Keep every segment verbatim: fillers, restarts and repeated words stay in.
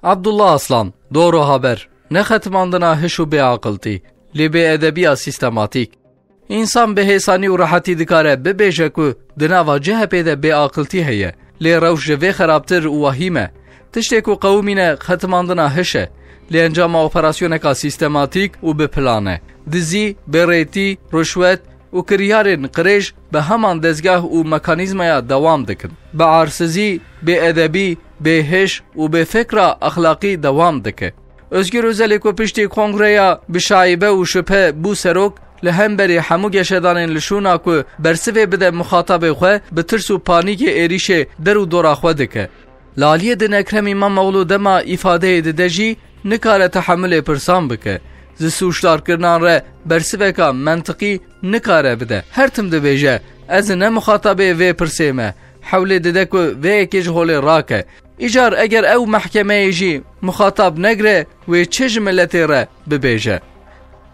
Abdullah Aslan, Doro Haber, Nexetimandina hiş û bêaqiltî, lê bêedebiya sîstematîk. Însan bi hêsanî û rehetî dikare bibêje ku di nava C H Pê de bêaqiltî heye, lê rewş ji vê xerabtir û wehîm e. Tiştê ku qewimîne xetimandina hiş e, lê encama operasyoneka sîstematîk û bi plan e. Dizî, bêrêtî, ruşwet û kiryarên qirêj bi heman dezgah û mekanîzmaya dewam dikin. Bi arsizî, bêedebî, bêhiş û bêfikra exlaqî dewam dike. Özgür Özelê ku piştî kongreya bi şaibe û şüphe bû serok, li hemberî hemû geşedanên li şûna ku bersivê bide muxatabê xwe, bi tirs û panîkê êrîşê der û dora xwe dike. Li aliyê din Ekrem Îmamoğlu dema îfadeyê dide jî nikare tehemulê pirsan bike. Ji sûcdarkirinan re bersiveka mentiqî nikare bide. Her tim dibêje, ez ne muxatabê vê pirsê me. Hewlê dide ku vê yekê ji holê rake. Îcar eger ew mehkemeyê jî muxatab negre, wê çi ji miletê re bibêje?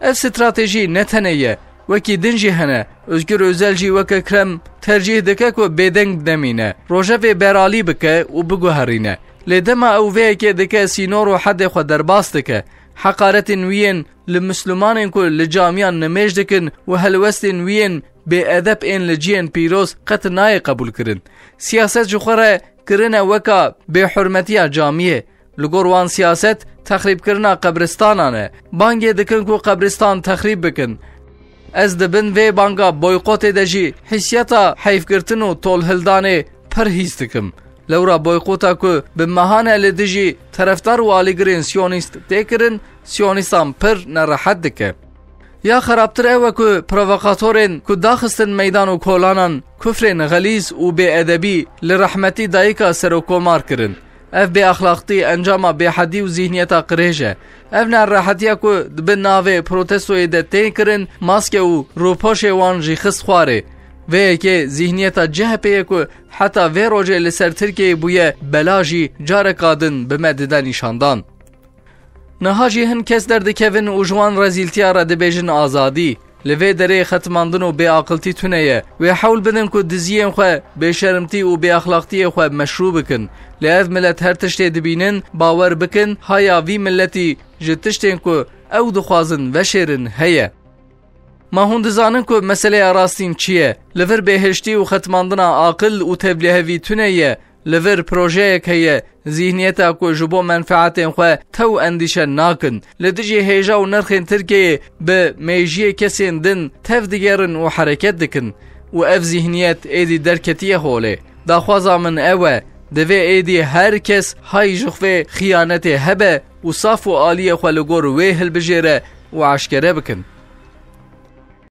Ev stratejî ne tenê ye, wekî din jî hene. Özgür Özel jî weke Krem tercîh dike ku bêdeng nemîne, rojevê beralî bike û biguherîne. Lê dema ew vê yekê dike, sînor û hedê xwe derbas dike. Heqaretên wî yên li Mislimanên ku li camiyan nimêj dikin û helwestên wî yên bêedeb ên li cihên pîroz qet nayê qebûlkirin. Siyaset ji xwe re kirine weka bêhurmetiya camiyê. Li gor wan siyaset texrîbkirina qebristanan e. Bangê dikin ku qebristan texrîb bikin. Ez di bin vê banga boykotê de jî hîsiyeta heyfgirtin û tolhildanê pir hîs dikim. Lewra boykota ku bi mehan e li dijî terefdar û alîgirên siyonîst tê kirin, siyonîstan pir nerehet dike. Ya xerabtir ew e ku provokatorên ku daxistin meydan û kolanan kufrên xelîz û bêedebî li rehmetî dayika serokkomar kirin. Ev bêexlaqtî encama bêhedî û zîhniyeta qirêj e. Ev nerehetiya ku di bin navê protestoyê de tê kirin, maske û rûpoşê wan jî xist xwarê. Vê yekê zîhniyeta C H P'ê ye ku heta vê rojê li ser Tirkiyeyê bûye bela jî careka din bi me dide nîşandan. Niha jî hin kes derdikevin û ji wan rezîltiya re dibêjin azadî. Li vê derê xetimandin û bêaqiltî tune ye. Wê hewl bidin ku diziyên xwe, bêşermtî û bêexlaqtiyê xwe meşrû bikin. Lê ev milet her tiştê dibînin, bawer bikin, haya vî miletî ji tiştên ku ew dixwazin veşêrin heye. Ma hûn dizanin ku meseleya rastîn çi ye? Li vir bêhiştî û xetimandina aqil û tevlihevî tune ye. Li vir projeyek heye, zîhniyeta ku ji bo menfeetên xwe tew endîşe nakin. Li dijî hêja û nirxên Tirkiyeyê bi mêjiyê kesên din tev digerin û hereket dikin. Û ev zîhniyet êdî derketiye holê. Daxwaza min ew e, divê êdî her kes hay ji xwe xiyanetê hebe û saf û aliyê xwe li gor wê hilbijêre û eşkere bikin.